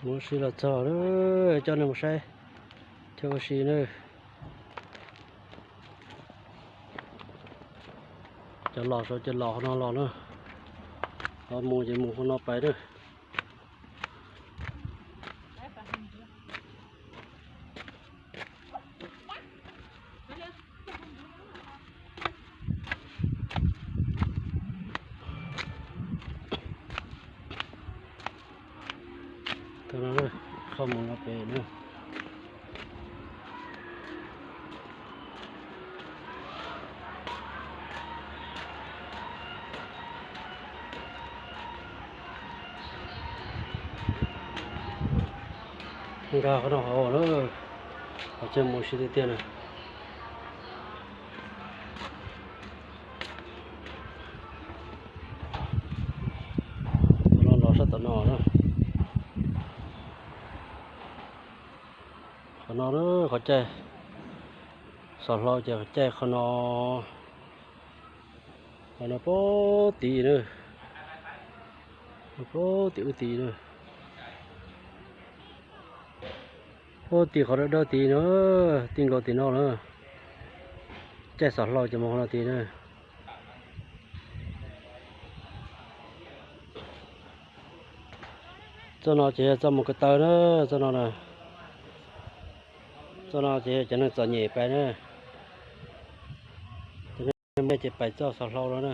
Mus ua si los txog, coj nej mus saib chaw ua si na. Cov los, cov los hauv no los na. Ho mus ces mus hauv no pais na. Qhov no, qhov mus no pem na. Nkag qhov no hauv na, qhov chaw mus ua si tiag tiag na. Los los sab tom no na. Qhov no, qhov caij xov hlau ces caij qhov no, qhov no puag tid na, puag tim ub tid na. Puag tim qhov dawb dawb tid na, ti nkaus tim no na. Caij xov hlau ces mus qhov no tid na. Txoj no ces yog txoj mus ko taw na, txoj no na. Txoj no ces cov neeg txom nyem pais na. Cov neeg me ces pais txoj xov hlau no na.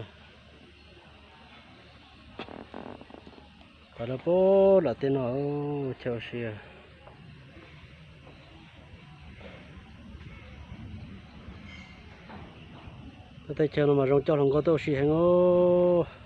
Pais rau puag nram tej no, chaw ua si. Tej chaw no mas zoo coj hluas nkauj tuaj ua si heev os.